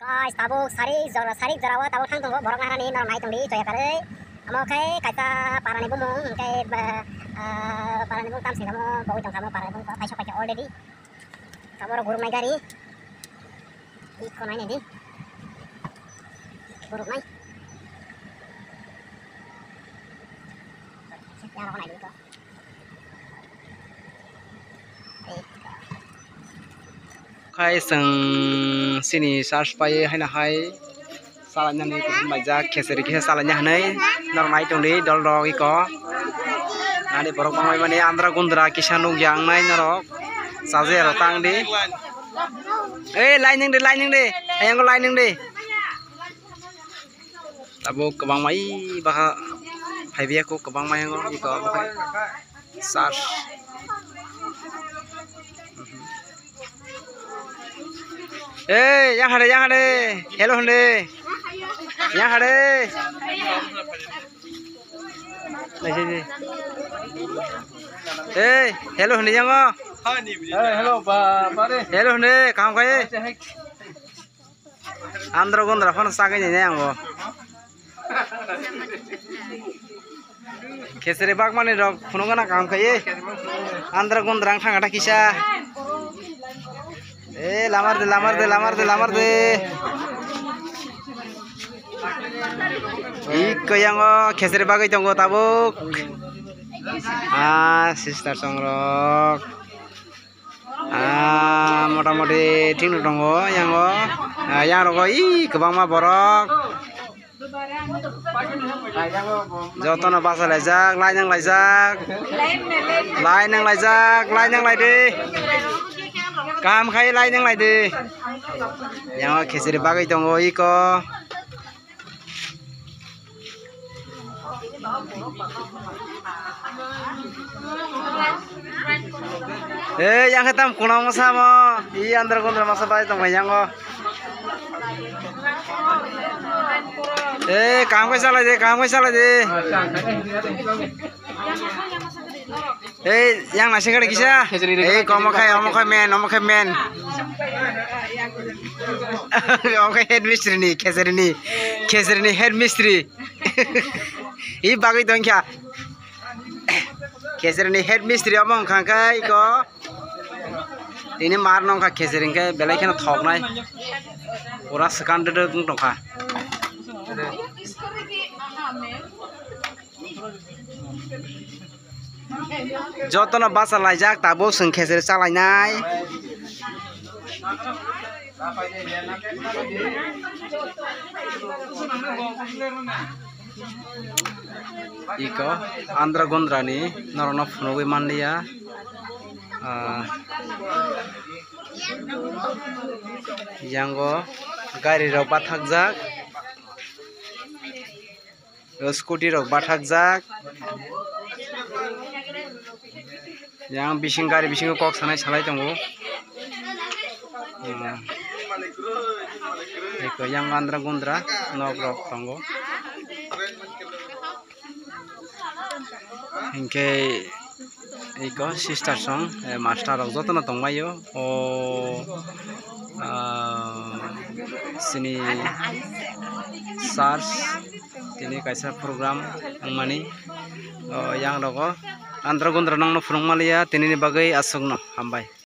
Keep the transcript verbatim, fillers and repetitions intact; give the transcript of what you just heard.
Guys, tabuk sari jora, sari jora o tabuk thang tongo, borok naharani norok nai tongdi, choya karwi. Amo khe kaisa parani bumung, hwnkhe, ba, ah, parani bumung tamsing tamo, bogwi tongkha mo parani bumung, kaisa paikha already. Tabuk oro guruknai gari. Iko nai nai di. Guruknai. Yang rok nai di ko. Khai chwng chini church pai haino hai salainani kuthum baijak, kheseri khe salaina hinwi norok nai tongdi dol rok iko. Nani borok bangmani andra gundra kisa nukya wngnai norok chajaiyaro tangdi. Ei lining de, lining de, ayang lining de. Tabuk kwbangma i bwkha phaibiya kok kwbangma yango iko obo khe sar. Ei yang hade, yang hade, hello hande, yang hade. Ei hello hande yango. Hello hande kaham khai. Andra gundra phano sagwi nini ang bo. Kheseri bagmani rok phunukgana kaham khai. Andra gundra ang thangkha kisa. E lamar de, lamar de, lamar de, lamar de. Iko yango kheseri bagwi tongo tabuk. Ah, sister songrok. Ah, motamoti thik no tongo yango. Ah, yang rogo i kwbangma borok. Jotono bachalaijak, lainang laijak. Lainang laijak, lainang laidi. Kaham khai lainang laidi. Yango kheseri bagwi tongo iko. Eh, yang khe tam kuna masa mo. I andra gundra masa bai tong yango. Eh, kaham khai salai de, kaham khai salai de. Ei, yang nasi kare kisa? Khejri rwgwi. Ei, omo khai, omo khai men, omo khai men. Omo khai head mistri ni, khejri ni, khejri ni head mistri. I bagwi tong kha. Khejri ni head mistri omo wngkha khe iko. Tini mar nong kha khejri hwnkhe belai kheno thoknai. Pura swkang dwdwk wng tong kha. Jotono bacha laijak, tabuk chwng kheseri chalainai. Iko Andra Gondra ni norokno phunugwi manliya. Ah, yango gari rok bathakjak. Scooty rok bathakjak. Yang bising gari bisingo kok sanai salai tongo. Hmm. Eko yang andra gundra nok rok tongo. Hinkhe eko sister song, eh, master rok jotono tongmai o. O, ah, sini sars. Tini kaisa program wngmani, o, yang rogo andra gundra nongno phunukma liya, tinini bagwi aswkno hambai.